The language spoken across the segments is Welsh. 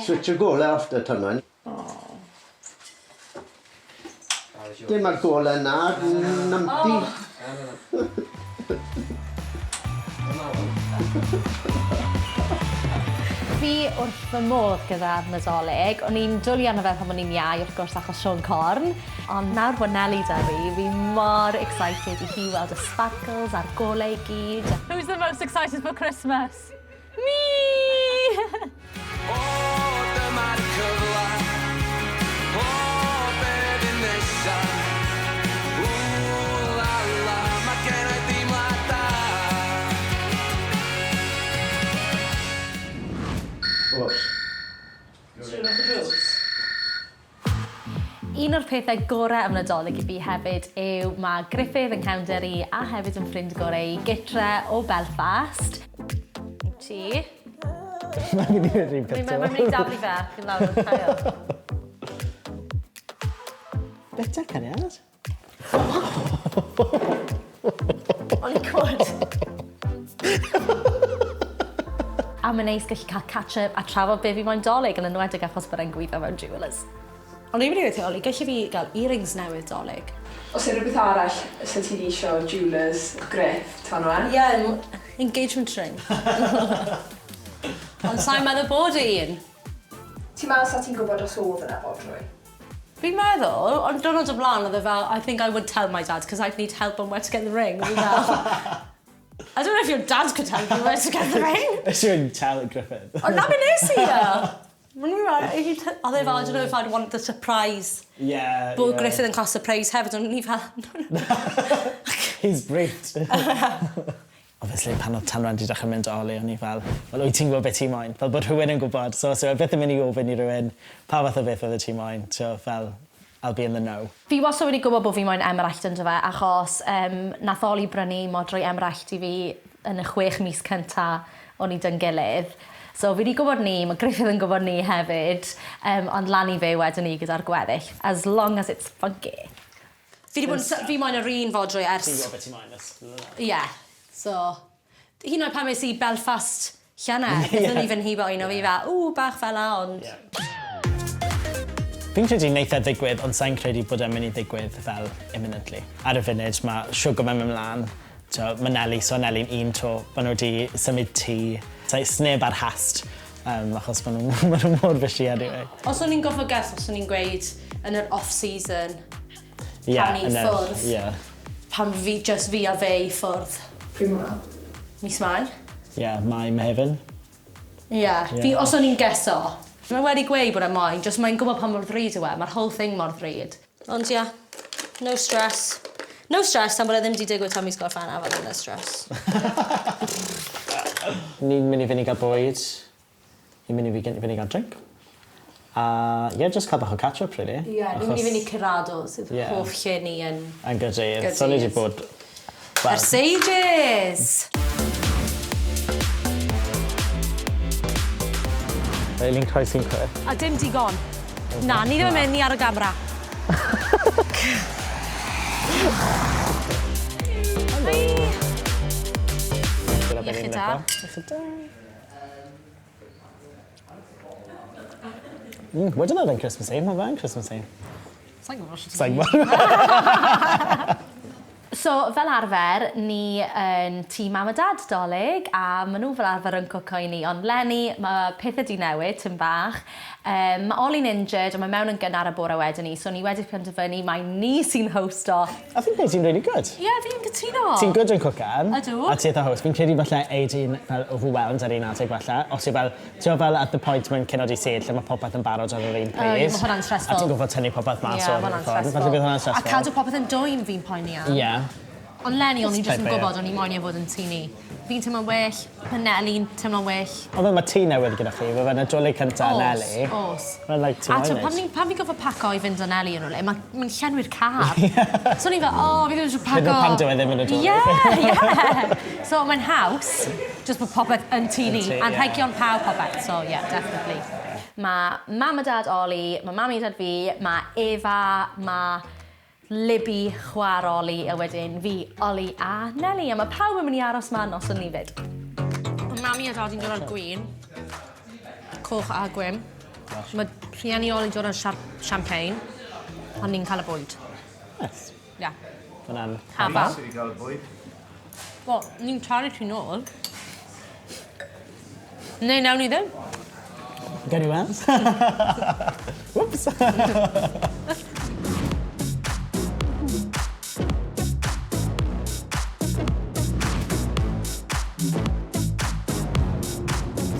Switch y gole off 'da Tanwen. Dim ar gole na, numpty. Fi wrth fy modd gyda'r Nadolig. O'n i'n dwli arno fe pan o'n i'n iau wrth gwrs achos Siôn Corn. Ond nawr bod Nelly 'da fi, fi mor excited i hi weld y sparkles a'r gole i gyd. Who's the most excited for Christmas? Me! O, dyma'r cyfle. O, be fydd nesa? Ww, la la, mae gen i deimlad da. Oes. Turn off the drws. Un o'r pethau gorau am Nadolig i fi hefyd yw mae Gruffydd yn nghefnder i a hefyd yn ffrind gorau i gytre o Belfast. Ti? Mae'n mynd i fod yn Mae'n mynd i daflu fe ac yn lawr o'r cael. Bita cariad. O'n i'n cwrdd. A mae'n neis gallu cael catch-up a trafod be fi moyn 'Dolig, yn enwedig achos bod e'n gweithio mewn jewellers. O'n i'n mynd i weud wrth Oli, gallai fi gael earrings newydd 'Dolig. Oes 'na rhywbeth arall 'sa ti isio jewellers Griff, Tanwen? Ie, engagement ring. Ond sai'n meddwl bod un. Ti'n meddwl 'sa ti'n gwybod os oedd yna fodrwy? Fi'n meddwl, ond diwrnod o'r blaen oedd e fel, I think I would tell my dad because I'd need help on where to get the ring. O'n i fel, I don't know if your dad could help you where to get the ring. Nes i weud tell Griffith. Ond na be nes i! O'n i fel, oedd e fel, I don't know if I'd want the surprise. Yeah, Bod yeah. Griffith yn cael surprise hefyd, ond o'n i fel, no, no. He's briefed. Obviously pan oedd Tanwen 'di dechrau mynd Oli o'n i fel, wel wyt ti'n gwybod beth ti moyn? Fel bod rhywun yn gwybod. So os yw e byth yn mynd i ofyn i rhywun pa fath o beth oeddet ti moyn, t'o' fel I'll be in the know. Fi wastad wedi gwybod bod fi moyn emerallt ynddo fe achos yym nath Oli brynu modrwy emerallt i fi yn y chwech mis cynta o'n i 'da'n gilydd. So fi 'di gwybod 'ny, ma' Gruffydd yn gwybod 'ny hefyd yym ond lan i fe wedyn 'ny gyda'r gweddill. As long as it's funky. Fi 'di bod yn sy- fi moyn yr un fodrwy ers... Ti'n gwybod beth ti moyn ers Ie. So, hyd yn oed pan es i Belfast llynedd, nethon ni fynd hibo un o fi fel, ww, bach fel 'a, ond... Ie. Fi'n credu neith e ddigwydd ond sai'n credu bod e'n mynd i ddigwydd fel imminently. Ar y funud ma' shwd gymaint yn mynd mlan t'o' ma' Nelly so Nelly'n un to ma' n'w 'di symud tŷ so sneb ar hast yym achos ma' n'w ma' n'w mor busy anyway. Os o'n i'n gorfod guess os o'n i'n gweud yn yr off season Ie pan ni yn yr ffwrdd. ie. Pan fi jyst fi a fe i ffwrdd. Pryd ma' wnna? Mis Mai. Ie, Mai, Mehefin. Ie. Fi os o'n i'n guesso. Mae wedi gweud bod e moyn, jyst mae'n gwybod pa mor ddrud yw e, mae'r whole thing mor ddrud. Ond ie, no stress. No stress tan bod e ddim 'di digwydd tan mis Gorffennaf a then there's stress. Ni'n mynd i fynd i gael bwyd. Ni'n mynd i fi fynd i gael drink. A ie, just cael bach o catch up really. Ie, ni'n mynd i fynd i Curado, sydd yeah. hoff lle ni yn... Yn Gaerdydd. So ni wedi bod... Well, Ers ages! Eileen croesi'n chwith. A dim digon. Na, ni ddim yn mynd, ni ar y gamera. Helo. Iechyd da. Iechyd da. Wedyn oedd e'n Christmassy, mae fe'n Christmassy. Sai'n gwybod os Sai'n gwybod. So, fel arfer, ni yn tŷ mam a dad 'Dolig, a maen nhw fel arfer yn cwco i ni, ond 'leni ma' pethe 'di newid tipyn bach. Yym, ma' Oli'n injured, a mae mewn yn gynnar y bore wedyn 'ny, so ni wedi penderfynu mai ni sy'n hosto. I think be' ti'n really good. Ie, fi'n cytuno. Ti'n good yn cwcan. Ydw. A ti eitha host. Fi'n credu falle ei di'n fel overwhelmed ar un adeg falle. Os yw fel, ti'n gwbod fel at the point mewn cinio dydd Sul lle ma' popeth yn barod ar yr un pryd. O ie, ma' hwnna'n stressful. A ti'n gorfod tynnu popeth mas Ie, o'r ma' hwnna'n ffordd. stressful. Falle bydd hwnna'n stressful. A cadw popeth yn dwym fi'n poeni am. Ie. Ond 'leni o'n i jyst yn Type A. gwybod o'n i moyn i e fod yn tŷ ni. Fi'n teimlo'n well, ma' Neli'n teimlo'n well. Ond fel ma' tŷ newydd gyda chi, ma' fe Nadolig cynta Neli. O's, o's. Mae'n like ti A moyn t'o' neud. pan ni'n pan fi'n gorfod paco i fynd â Neli yn rywle ma' ma'n llenwi'r car. So o'n i fel o fi ddim isie paco. Hyd yn o'd pan dyw e ddim yn Nadolig. Ie ie. So mae'n haws jyst bod popeth yn tŷ ni. Yn tŷ, ie. Anrhegion pawb popeth so ie definitely. Ma' mam a dad Oli, ma' mam a dad fi, ma' Efa, ma' Libby, chwa'r Oli, a wedyn fi, Oli a Nelly. A ma' pawb yn mynd i aros 'ma noson 'ny 'fyd. Ma' mami a dadi'n dod â'r gwin. Coch a gwyn. Mae rhieni Oli dod â champagne, a ni'n cael y bwyd. Nice. Yeah. Hwnna'n... Hafal. Sydd wedi cael y bwyd. Wel, ni'n talu ti nôl. Neu nawn ni ddim. Gawn ni weld. Whoops.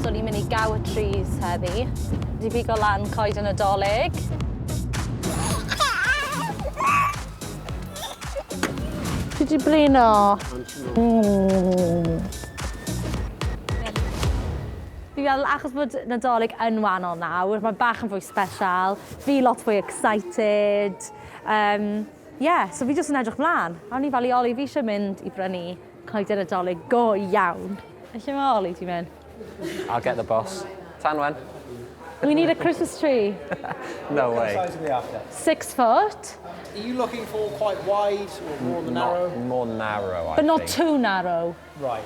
So ni'n mynd i Gower Trees heddi. Di bigo lan coeden Nadolig. Ti di blino? Fi fel, achos bod Nadolig yn wahanol nawr, mae bach yn fwy special, fi lot fwy excited. Yeah, so fi jyst yn edrych mlaen. A o'n i fel i Oli, fi eisiau mynd i brynu coeden Nadolig go iawn. Lle mae Oli, ti'n mynd? I'll get the boss. Tanwen. We need a Christmas tree. No way. Size are we after? 6 foot, Are you looking for quite wide or more on the narrow? Not more narrow, I but not think. too narrow. Right.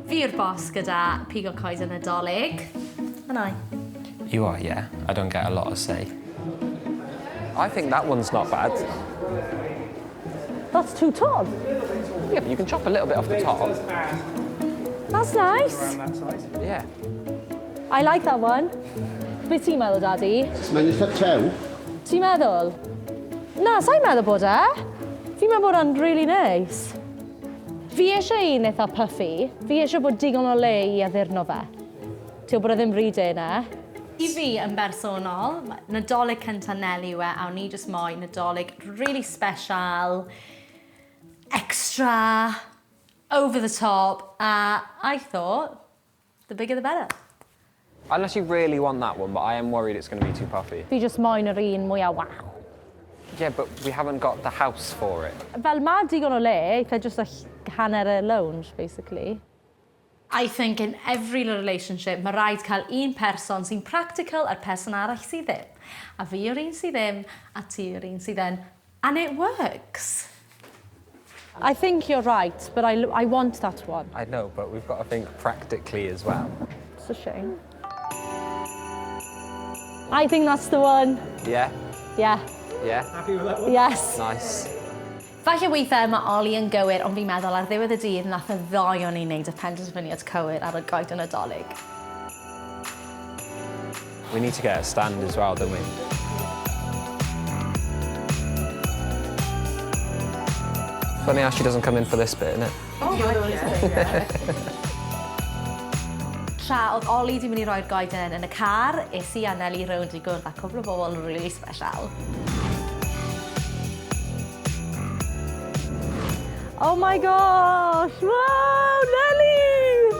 Fi yw'r boss gyda pigo coeden Nadolig. And I. You are, yeah. I don't get a lot of say. I think that one's not bad. That's too tall. Yeah, but you can chop a little bit off the top. That's nice. That size. Yeah. I like that one. Be ti'n meddwl, Daddy? Mae'n eitha tew. Ti'n meddwl? Na, sa'n meddwl bod e. Fi'n meddwl bod o'n really nice. Fi eisiau un eitha puffy. Fi eisiau bod digon o le i addurno fe. Ti'n bod e ddim rhy dyn e. I fi yn bersonol, Nadolig cynta Neli yw e, a o'n i jyst moyn Nadolig really special, extra, over the top, a I thought, the bigger the better. Unless you really want that one, but I am worried it's going to be too puffy. Fi jyst moyn yr un mwyaf waw. Yeah, but we haven't got the house for it. Fel mae digon o le, eitha jyst y hanner y lounge, basically. I think in every relationship, mae rhaid cael un person sy'n practical a'r person arall sydd ddim. A fi yw'r un sydd ddim, a ti yw'r un sydd yn. And it works. I think you're right, but I want that one. I know, but we've got to think practically as well. It's a shame. I think that's the one. Yeah? Yeah. Yeah? Happy with that one? Yes. Nice. Falle weithiau mae Oli yn gywir, ond fi'n meddwl ar ddiwedd y dydd nath y ddoi o'n i'n neud y penderfyniad cywir ar y goeden Nadolig. We need to get a stand as well, don't we? Funny how she doesn't come in for this bit, innit? Tra oedd Oli di mynd i roi'r goeden yn y car, es i a Neli rownd i gwrdd â cwpl o bobl really special. Oh my gosh! Wow, Nelly!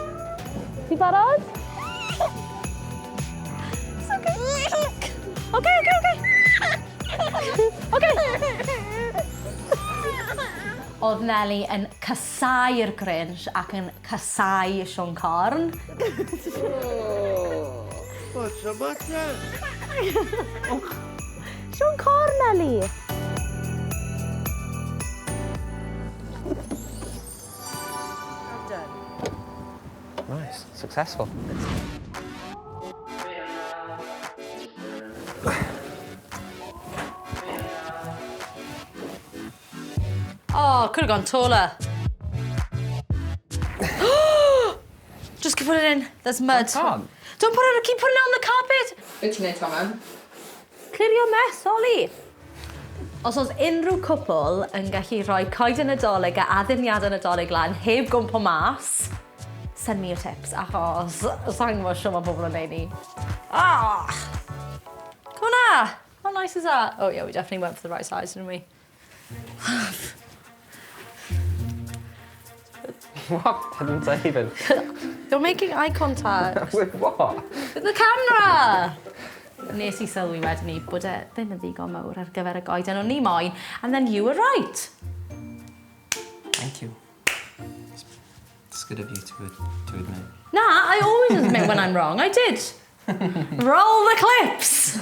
Ti barod? It's okay. Okay. Okay. Oedd Neli yn casáu'r Grinch ac yn casáu Siôn Corn. What's the matter? Siôn Corn, Nelly! Nice. Nice. Successful. Oh, could have gone taller. Just put it in. There's mud. I can't. Don't put it, keep putting it on the carpet. Be ti'n neud, Toman? Clear your mess, Ollie. Os oes unrhyw cwpl yn gallu rhoi coeden Nadolig a addurniadau Nadolig lan heb gwmpo mas, send me your tips, achos sa'n gwybod siwr mae bobl yn neud ni. Ah! Come on na! How nice is that? Oh yeah, we definitely went for the right size, didn't we? What? Didn't I even. You're making eye contact. With what? With the camera! Nes i sylwi wedyn ni bod e ddim yn ddigon mawr ar gyfer y goeden o'n ni moyn, and then you were right. Thank you. It's good of you to admit. Na, I always admit when I'm wrong. I did. Roll the clips!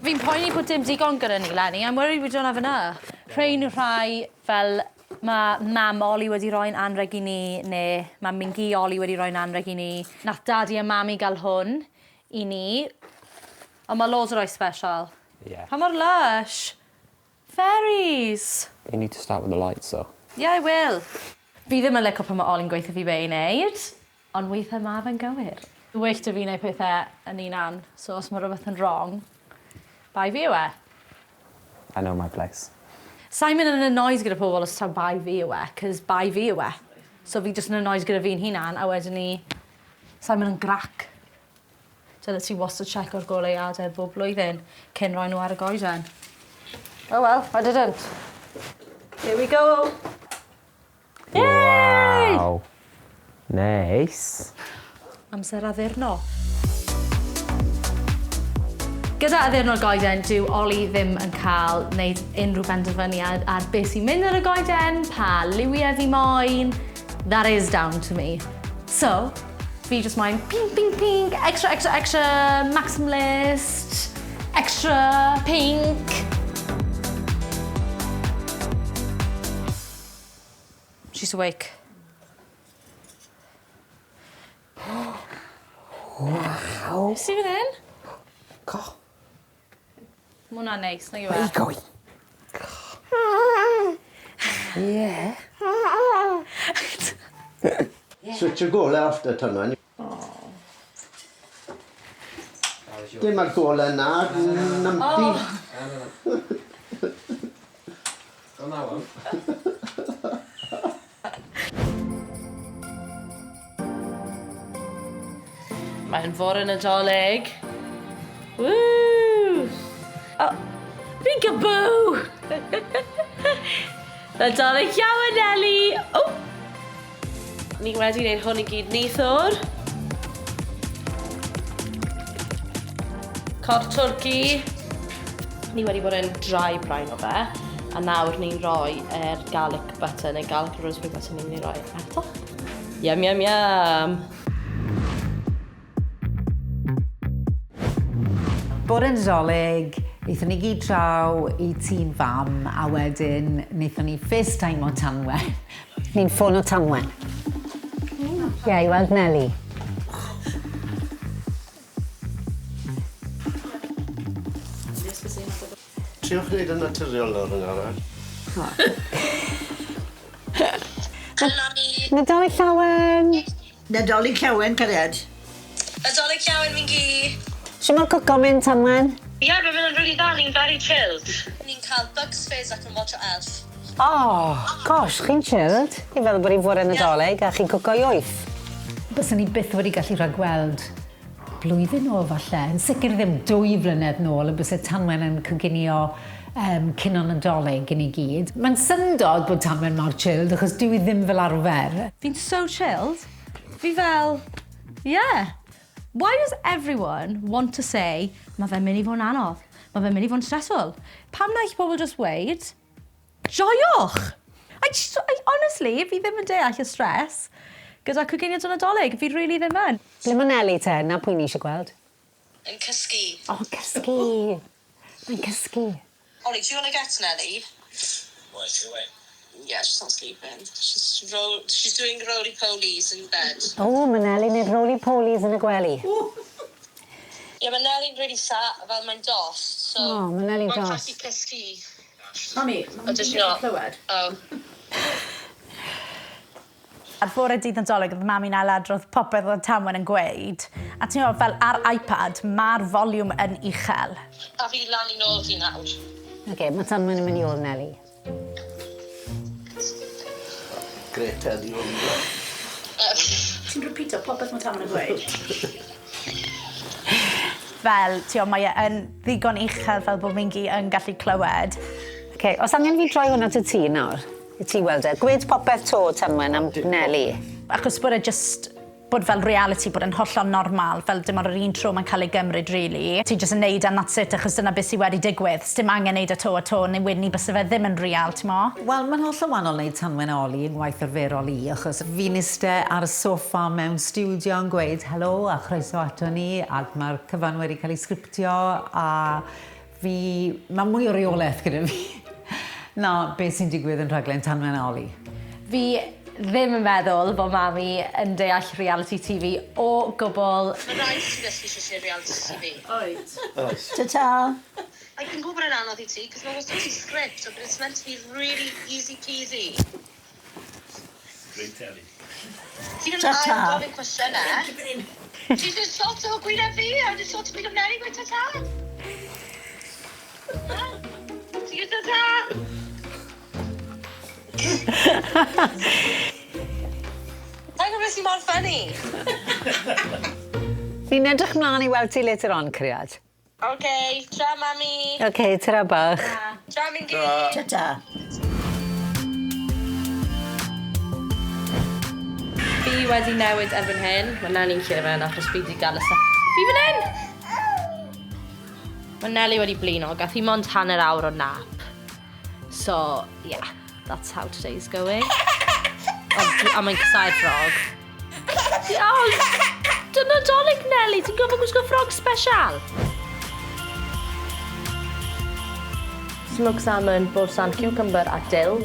Fi'n poeni bod dim digon gyda ni, Lenny. I'm worried we don't have enough. Rhain yw rhai fel Mae mam Oli wedi rhoi'n anrheg i ni, neu mae Mingi Oli wedi rhoi'n anrheg i ni. Nath dadi a mami gael hwn i ni. Ond mae loads o roi special. Yeah. Pa mor lush! Fairies! You need to start with the lights though. Yeah, I will. Fi ddim yn lico pan mae Oli'n gweithio fi be i wneud, ond weithiau mae fe'n gywir. Well 'da fi wneud pethau yn hunan, so os mae rhywbeth yn wrong, bai fi yw e. I know my place. Sa i'n mynd yn annoyed gyda pobl os taw bai fi yw e, 'cause bai fi yw e. So fi jyst yn annoyed gyda fi'n hunan, a wedyn 'ny, sa i'n mynd yn grac. Dyle ti wastad checo'r goleuadau bob blwyddyn cyn rhoi nhw ar y goeden. Oh well, I didn't. Here we go. Yay! Wow. Neis. Amser addurno. Gyda addurno'r goeden, dyw Oli ddim yn cael wneud unrhyw benderfyniad ar beth sy'n mynd ar y goeden, pa liwiau fi moyn. That is down to me. So, fi jyst moyn pink, pink, pink, extra, extra, extra, maximalist, extra pink. She's awake. Wow. See fan hyn? Co. Ma' hwnna'n neis, nag yw e? Go. Yeah. Switch y gole off dy Tanwen. Dim ar gole na, numpty. On that one. Mae'n fore Nadolig. Woo! Oh, peekaboo! Nadolig llawen, Ellie! Oh! Ni wedi gwneud hwn i gyd neithiwr. Cod twrci. Ni wedi bod yn dry brine o fe. A nawr ni'n rhoi yr garlic butter neu garlic and rosemary butter ni'n mynd i roi ar y top. Yum, yum, yum! Bore Nadolig, wnaethon ni gyd draw i tŷ'n fam a wedyn wnaethon ni FaceTime o Tanwen. Ni'n ffôn o Tanwen. Ie, i weld Nelly. Triwch wneud yn naturiol nawr yn arall. Nadolig llawen! Nadolig llawen, cariad. Nadolig llawen, Mingi! Shwt mae'r cwco mynd, Tanwen? Ie, yeah, mae'n mynd yn really dda, ni'n very chilled. Ni'n cael Bucks Fizz ac yn watcho Elf. Oh, gosh, chi'n chilled. Fi'n feddwl bod hi'n fore Nadolig a chi'n cwco i wyth. Byswn ni byth wedi gallu rhagweld blwyddyn nôl falle, yn sicr ddim 2 flynedd nôl, y byse Tanwen yn coginio cinio Nadolig i ni gyd. Mae'n syndod bod Tanwen mor chilled, achos dwi ddim fel arfer. Fi'n so chilled. Fi fel, yeah. Why does everyone want to say, mae fe'n mynd i fod yn anodd, mae fe'n mynd i fod yn stressful? Pam na pobl just weud, joiwch! I just, I, honestly, fi ddim yn deall y stress gyda coginio Nadolig. Fi really ddim yn. Ble mae Nelly te? Na pwy ni eisiau gweld? Yn cysgu. O, oh, cysgu. Mae'n cysgu. Ollie, do you want to get Nelly? Why, is she awake? Yeah, she's not sleeping. She's doing roly-polies in bed. O, oh, mae Nelly wneud roly-polies yn y gwely. Yeah, mae Nelly'n really sat, fel mae'n dost, so... O, mae Nelly'n Mae'n dost. gallu cysgu. Mami, Oh, does she not? clywed. Oh. Ar fore dydd Nadolig, oedd mami'n ailadrodd popeth oedd Tanwen yn gweud. A ti'n gwybod, fel ar iPad, mae'r volume yn uchel. A fi lan i nôl hi nawr. Oce, okay, mae Tanwen yn mynd i ôl Nelly. Gret heddi hwn. Ti'n repeato popeth mae Tanwen yn gweud? Fel, ti'n gwybod, mae e yn ddigon uchel fel bod Mingi yn gallu clywed. Oce, okay, os angen fi droi hwnna at y tŷ nawr, i ti weld e, gwed popeth to, Tanwen, am Nelly. Achos bod e just bod fel reality, bod e'n hollol normal, fel dim ond yr un tro mae'n cael ei gymryd, really. Ti jyst yn neud and that's it, achos dyna beth sydd wedi digwydd. Dim angen neud e to a to, neu wedyn ni byse fe ddim yn real, ti'n mo? Wel, mae'n hollol wahanol wneud Tanwen a Oli yn waith arferol i, achos fi'n iste ar y soffa mewn stiwdio yn gweud helo a chroeso ato ni, ac mae'r cyfan wedi cael ei sgriptio, a fi... Mae mwy o reolaeth gyda fi na beth sy'n digwydd yn rhaglen Tanwen a Oli. Fi ddim yn meddwl bod mami yn deall reality TV o gwbl. Mae rhaid i ti ddysgu shwt i reality TV. Oed. Oes. Ta-ta. I fi'n gwybod bod e'n anodd i ti, cos mae wastad ti script, but it's meant to be really easy peasy. Great telly. Ti ddim yn ail gofyn cwestiynau. Ti jyst shot o gwyneb fi, a jyst shot o gwyneb Nelly, gweud ta-ta. Ti gweud ta-ta. Sa'n gwybod beth sy'n mor funny? Ni'n edrych mlaen i weld ti later on, cariad. Ok, tra mami. Ok, tara bach. Tra Mingy. Ta-ta. Fi wedi newid erbyn hyn. Mae Nelly'n llefen achos fi wedi gael y Fi fan hyn! Mae Nelly wedi blino, gath hi mond hanner awr o nap. So, yeah, that's how today's going. Ond, a mae'n casáu'r ffrog. Oh, dyna Nadolig, Nelly, ti'n gorfod gwisgo ffrog special. Smoked salmon, boursin, cucumber a dill.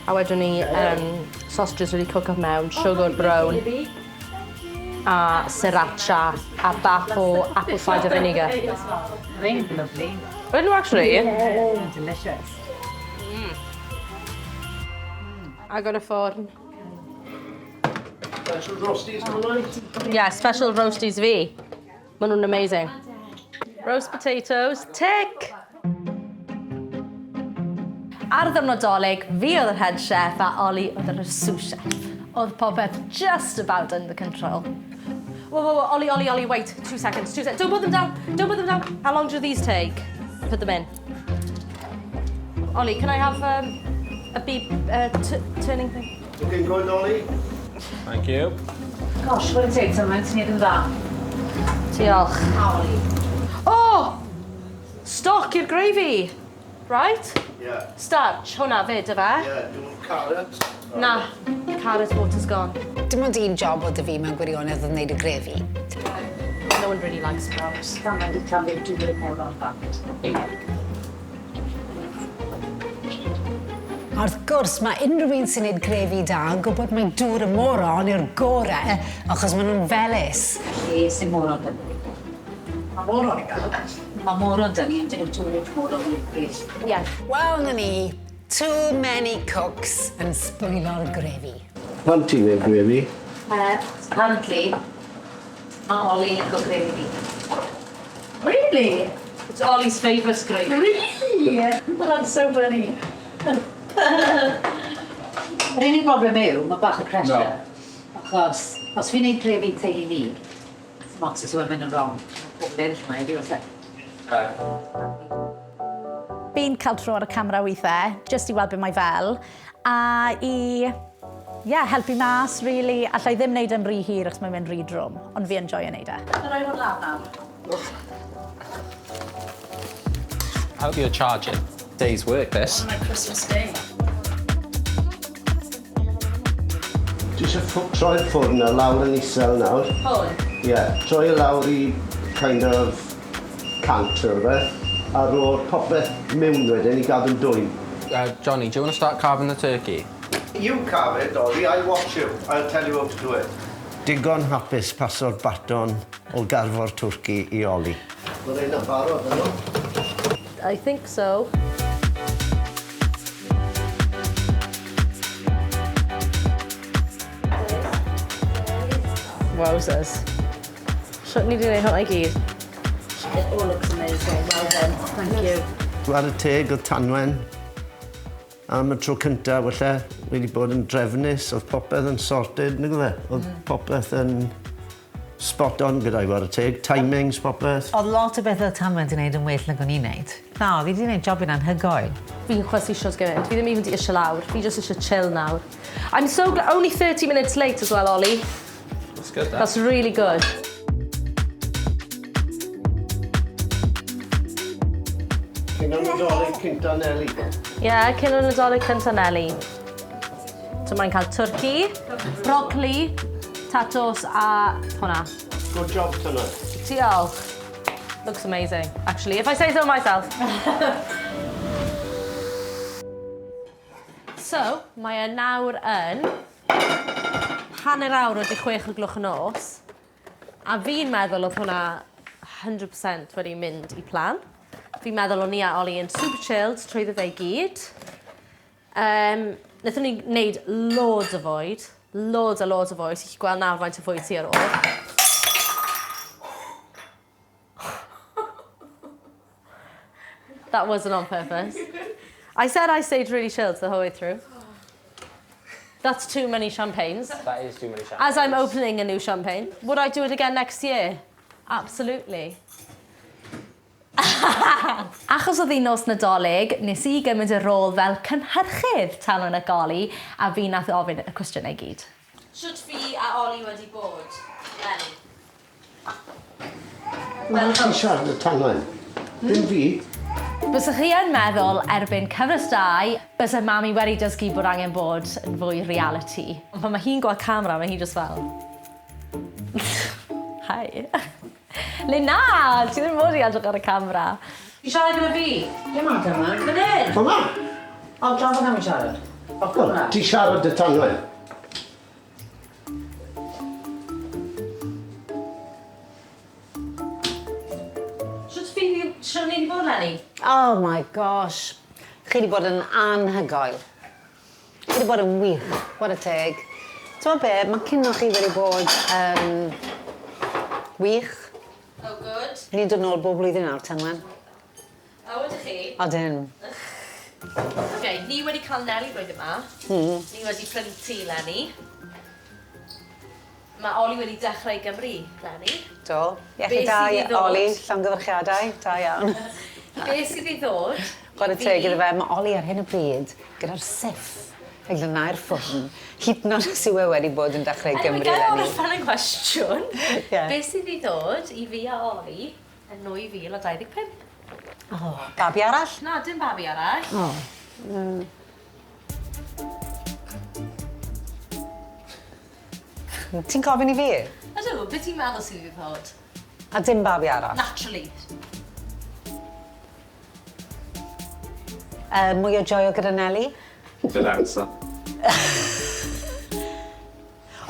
A wedyn ni sausages wedi cook up mewn, sugar brown a sriracha a bach o apple cider vinegar. Lovely. Ydyn nhw actually? Yeah, delicious. Agor y ffwrn. Special roasties tonight? Yeah, special roasties fi. Maen nhw'n amazing. Roast potatoes, tick! Ar ddiwrnod Dolig, fi oedd yr head chef a Ollie oedd yr sous chef. Oedd popeth just about under control. Whoa, whoa, whoa, Ollie, Ollie, Ollie, wait. 2 seconds, 2 seconds. Don't put them down. Don't put them down. How long do these take? Put them in. Ollie, can I have a beep turning thing? Looking good, Ollie? Thank you. Gosh, what a take, Tanwen, ti'n neud yn dda. Diolch. Oh! Stock i'r gravy. Right? Yeah. Starch, hwnna fyd, yfe? Yeah, do carrot. Na, carrot water's gone. Dim ond un job oedd 'da fi mewn gwirionedd oedd wneud y grefi. No one really likes sprouts. Tanwen di taflu dŵr y moron bant. A wrth gwrs, mae unrhyw un sy'n gwneud grefi da yn gwybod mai dŵr y moron yw'r gorau, achos maen nhw'n felys. Lle sy'n moron 'da ni? Mae moron i gael. Mae moron 'da ni, ond dim dŵr moron i'r bryd. Yeah. Wel, na ni, too many cooks yn sbwylo'r grefi. Pan ti'n neud gravy? Apparently, mae Ollie yn lico grefi fi. Really? It's Ollie's favourite gravy. Really? Well, that's so funny. Yr unig broblem yw, mae bach o pressure. No. Achos, os fi'n neud grefi teulu ni, dim ots os yw'n mynd yn wrong. Pobl eraill yma i fi, oes e? Fi'n cael tro ar y camera weithiau, just i weld beth mae fel, a i, yeah, helpu mas, really. Alla i ddim wneud yn rhy hir achos mae'n mynd rhy drwm, ond fi enjoy wneud e. Rhoi hwn lawr nawr. I hope you're charging. Day's work, this. My Christmas Day. Ti eisiau troi'r ffwrn na lawr yn isel nawr? Hwn? Ie, yeah, troi e lawr i kind of 100 neu rhywbeth, a ro'r popeth mewn wedyn i gadw'n dwym. Johnny, do you want to start carving the turkey? You carve it, Ollie, I'll watch you. I'll tell you how to do it. Digon hapus paso'r baton o garfo'r twrci i Ollie. Mae rheina'n barod, ydyn nhw? I think so. Wowzers. Shwt ni wedi gwneud hwnna i gyd? It all looks amazing. Well done. Thank you. Chwarae teg oedd Tanwen am y tro cyntaf, falle, wedi bod yn drefnus, oedd popeth yn sorted, nag oedd e? Oedd popeth yn spot on gyda'i whare teg, timings, popeth. Oedd lot o bethau Tanwen wedi gwneud yn well nag o'n i'n gwneud. Na, oedd hi wedi gwneud jobyn anhygoel. Fi'n chwysu shwt gymaint. Fi ddim even di eisiau lawr. Fi just eisiau chill nawr. I'm so glad. Only 30 minutes late as well, Ollie. That's good, that. That's really good. Cyn o'n Nadolig cynta Nelly. Yeah, cyn o'n Nadolig cynta Nelly. So mae'n cael twrci, broccoli, tatos a hwnna. Good job, Tanwen. Diolch. Looks amazing, actually, if I say so myself. So, mae e nawr yn hanner awr wedi chwech o gloch y nos, a fi'n meddwl oedd hwnna 100% wedi mynd i plan. Fi'n meddwl o'n i a Ollie yn super chilled trwyddo fe i gyd. Um, wnaethon ni wneud loads o fwyd. Loads a loads o fwyd. Ti'n gallu gweld nawr faint o fwyd sy ar ôl. That wasn't on purpose. I said I stayed really chilled the whole way through. That's too many champagnes. That is too many champagnes. As I'm opening a new champagne, would I do it again next year? Absolutely. Achos oedd hi'n nos Nadolig, nes i gymryd y rôl fel cynhyrchydd Talon ac Oli, a fi nath ofyn y cwestiynau i gyd. Shwt fi a Oli wedi bod, Ellie? Wel, ti'n siarad y tanwen. Dim fi. Bysach chi yn meddwl erbyn cyfres 2, byse mami wedi dysgu bod angen bod yn fwy reality. Ond pan mae hi'n gweld camera, mae hi just fel... Hi. Le na, ti ddim fod i edrych ar y camera. Ti'n siarad gyda fi? Dim ond yma. Fan hyn! Fyma! O, draw fan am siarad. Wel, ti'n siarad y tanwen. Shwt fi, shwt ni wedi bod, Lenny? Oh my gosh. Chi wedi bod yn anhygoel. Chi wedi bod yn wych. What a teg. Ti'n be, mae cino chi wedi bod yn wych. Oh, good. Ni'n dod nôl bob blwyddyn nawr, Tanwen. O, ydych chi? Odyn. OK, ni wedi cael Nelly blwyddyn yma. Ni wedi prynu tŷ, Lenny. Mae Oli wedi dechrau i Gymru, Lenny. Do. Be Iechyd da sydd i i ddod? Oli, llongyfarchiadau, da iawn. Be sydd i ddod? Chwarae teg iddo fe, mae Oli ar hyn o bryd gyda'r siff yn glanhau'r ffwrn, hyd yn oed os yw e wedi bod yn dechrau i Gymru Anyway, ga i eleni. orffen y cwestiwn? Ie. Be sydd i ddod i fi a Oli yn 2025? O, babi arall? Na, dim babi arall. O. Ti'n gofyn i fi? Ydw, beth ti'n meddwl sydd i ddod? A dim babi arall? Naturally. Mwy o joio gyda Nelly? Good answer.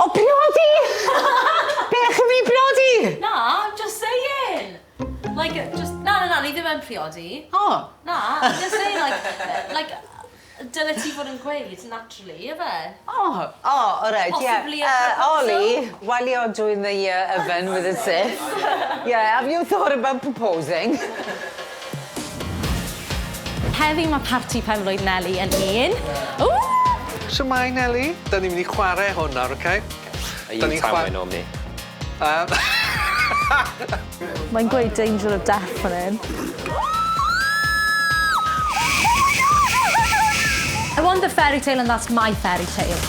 O, priodi! Be, chi'n mynd i priodi? Na, I'm just saying. Like, just... Na, na, na, ni ddim yn priodi. O. Na, I'm just saying, like, like, dyle ti fod yn gweud, naturally, ife? Oh, oh, all right, yeah. Possibly a proposal? Ollie, while you're doing the oven with the siff, yeah, have you thought about proposing? Heddi mae parti penblwydd Nelly yn un. Ww! Shwmae, Nelly? Da ni'n mynd i chwarae hwn nawr, oce? Are you Tanwen or me? Mae'n gweud danger of death fan hyn. I want the fairy tale and that's my fairy tale.